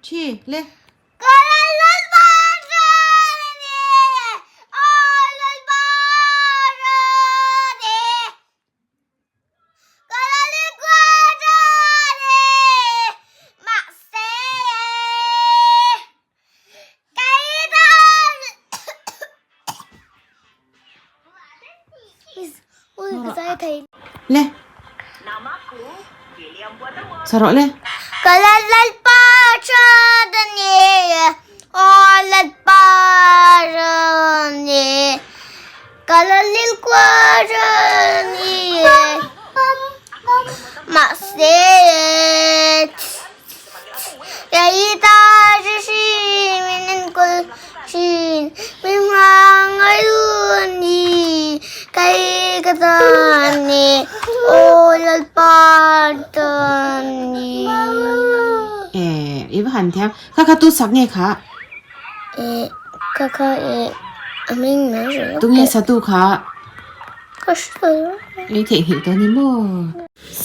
Thi le. Le. Sarawh le. Ka Lalpa ṭhat a ni, aw Lalpa ṭhat a ni. Ka Lalilkua ṭhat a ni, mahse kei ta hri min enkawl ṭhin, min hmangaih a ni, kei ka ta a ni, aw Lalpa ta a ni. Eh, i va han thiam. Kha kha tu sak nge kha? Eh, kha kha eh, a hming mai rawh. Tu nge sa tu kha? Ka hre lo. Ei theihnghilh tawh ni maw?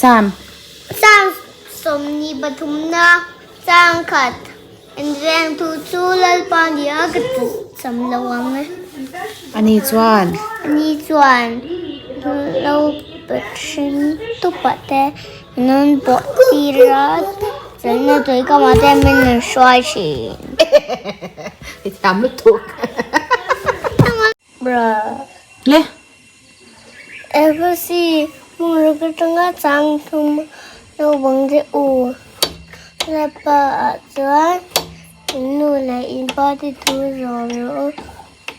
Sam. Sam 23na changkhat inreng thu chu Lalpa nia ka cham lo ang e. Ani chuan. Ani chuan lo pathin tupah te min rawn bawh tir a, chalna tui kamah te min rawn hruai thin. I thiam lutuk. Bra. Le. Ephesi hmunruk atanga chang thum naupang te u Lalpa ah chuan in nu leh in pa te thu zawm rawh u.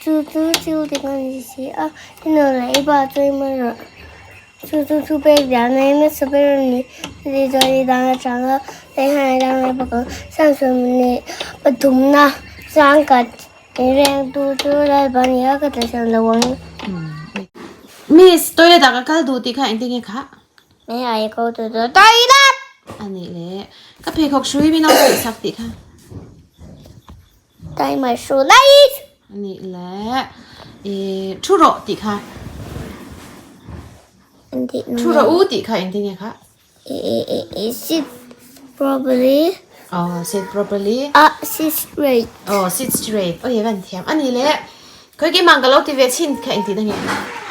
Chu chu thil dik a ni si a, i nu leh i pa chu i hman rawh. Chu chu thu pek dan a hmasa ber a ni. Chutih chuan i dan atanga lei han i dang leh bawk ang. Samson nih pathumna changkhat Inrengtu chu Lalpa ni a, ka tlaihsan lo ang. Miss, toilet ah ka kal duh tih kha engtin nge kha? May I go to the toilet? A nih le, ka pheikhawk hrui min lo tih sak tih kha. Tie my shoelace. A nih le, i thu rawh tih kha. Thu rawh u tih kha engtin nge kha? Sit properly. Oh, sit properly. Ah, sit straight. Oh, sit straight. Oi, van thiam. Ani le. Khoi ki mang ka lo ti ve chin kha eng ti da nge.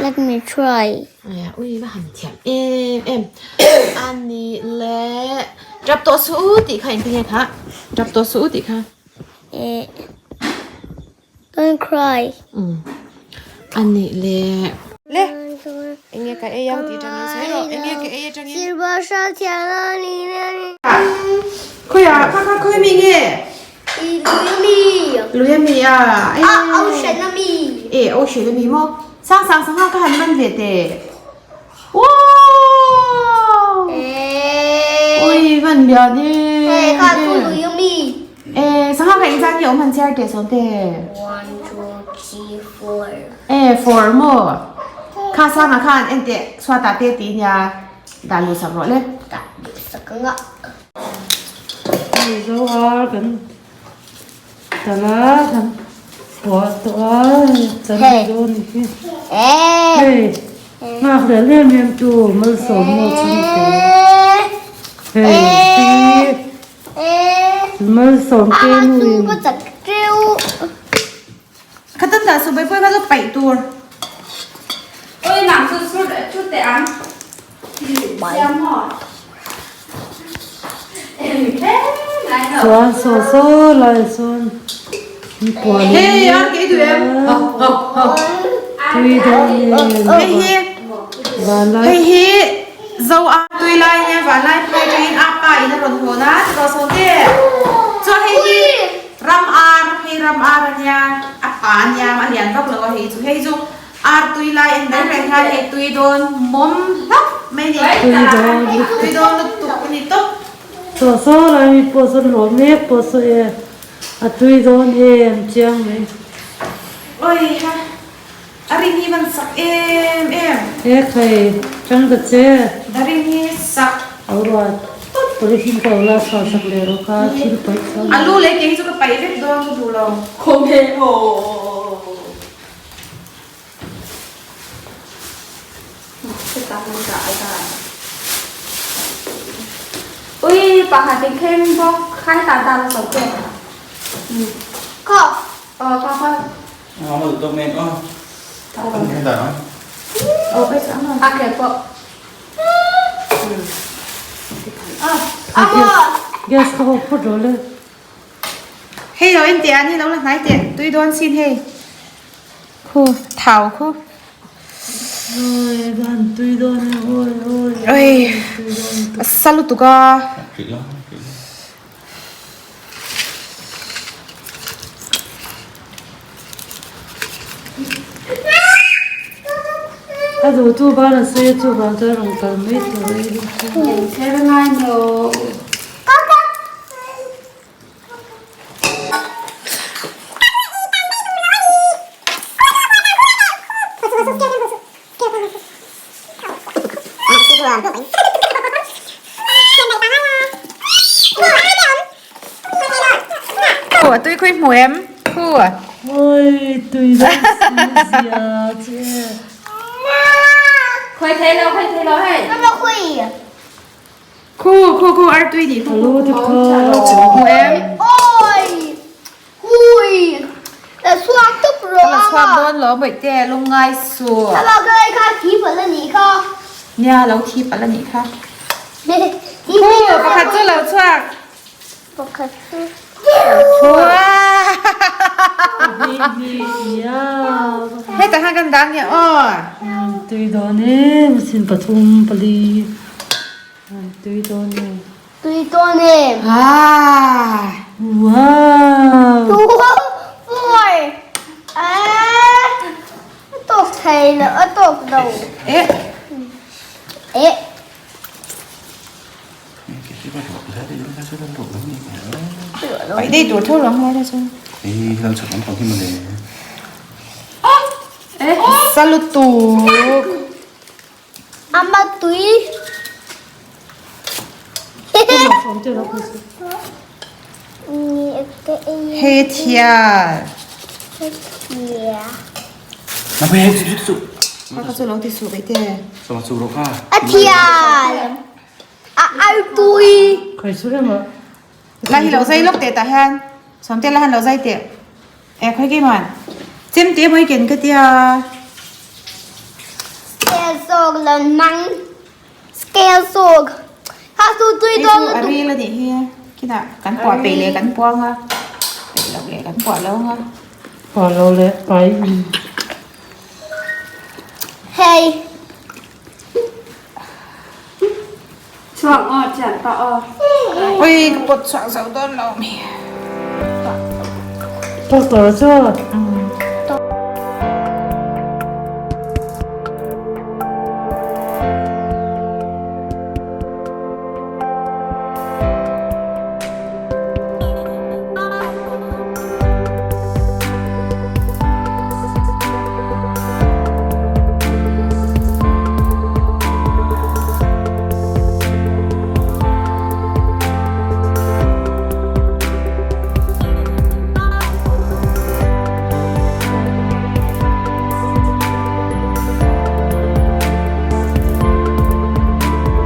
Let me try. Aya, ui va han thiam em em. Ani le. Drop to su u ti kha eng ti nge kha. Drop to su u ti kha. Eh. Don't cry. Mm. Ani le. Le. Enge ka ei ang tih atangin sawi rawh. Enge ka ei atangin. Khawi ah kha kha khawi mi nge? Lui a mi a. Ah, ocean a mi. E ocean a mi maw? Sang sang sangha ka han man ve teh. Wow! Ui van lian e. Hei kha chu lui a mi. E sangha kha engzat nge awm han chhiar teh sawn te. One two three four. E four maw? Kha sangha khan en teh chhuatah te tih nia dah luh sak rawh le. Dah luh sak ang a. Hei zo ar kan tal a kan puah tawh a hei chan dawn ni hi hei nghak leh em em tu malsawm maw chhungte hei pi malsawm te nuin. Kha tan dah su bai pawh kha chu paih tur. Ôi nằm xuống xuống chút để ăn. Xem hỏi. Chuan saw saw lai chuan puan in Hei a kei duh em. tui dawn em Hei hi vanlai hei hi zo a tui lai nia vanlai phai atangin a pa in a rawn hawn a tiraw sawn te chuan hei hi ram ar hei ram ar ania a pa ania a lian vak lo a hei chu hei chu Ar tui lai en reng reng hian hei tui dawn mawm hlap mai a ni. Tui dawn lutuk. Tui dawn lutuk a ni tawp. Chaw saw lai mi pawh sawn rawh mek pawh saw e a tui dawn em chiang mai. Oi ha a ring hi van sak em em. He khai tang ta che. A ring hi sak. Au ruat polythene ka lo la chhuah sak leh rawh kha thil paih kha. Alu leh ke hi chu ka paih vek dawn ka duh lo. Khawm he aw. Ui pakhat in thleng bawk khai ta ta la sawm te. Kha. Aw kha kha. A ke pawh. Ama. Gas kha off phawt rawh le. Hei lo en teh a ni lo la hnai teh tui dawn sin hei. Khu thau khu. Oi dan tui dawn e oi oi. Oi a sa lutuk a. A duh tu ban a sawi a chuvang chuan rawn kal mai tur a ni. Kher ngai lo. Khu a tui khui hmu em? Khu a. Oi tui dawn si zia che. Khoi thei lo khoi thei lo hei. Mama khui. Khu khu khu ar tui ni khu. Alo te kha. Hmu em? Oi. Hui. La chhuak tup rawh La chhuak dawn lo bawihte lungngai suh. Thla ka lai kha thi palh a nih kha. Nia lo thi palh a nih kha. Khu pakhat chu lo chhuak. Pakhat chu. Hetah khan kan dah nge aw. Tui dawn em sin pathum pali tui dawn em. Tui dawn em. Ah. Wow. Four. Ah. A tawk thei lo a tawk lo. Eh. Eh. Vậy đi tuổi thơ lắm rồi sao? Salutu. Ama tui. Hei thial. Kha kha chu lo ti suh ve te. A thial. A ar tui. Khai su em a. La hi lo zai lawk teh tah hian. Sawmte la han lo zai teh. E khawi ke man. Chem te mawi ken ka tia. Scale sawk lo nang. Scale sawk. Kha su tui dawn lutuk. A ril a nih hi. Kinah kan puah peih leh kan puang a. Peih loh leh kan puah lo ang a. Puah lo leh pai in. Hei. Chhuak aw thian pa aw. Oi ka pawt chhuak zo dawn lo mi. Doctor chu.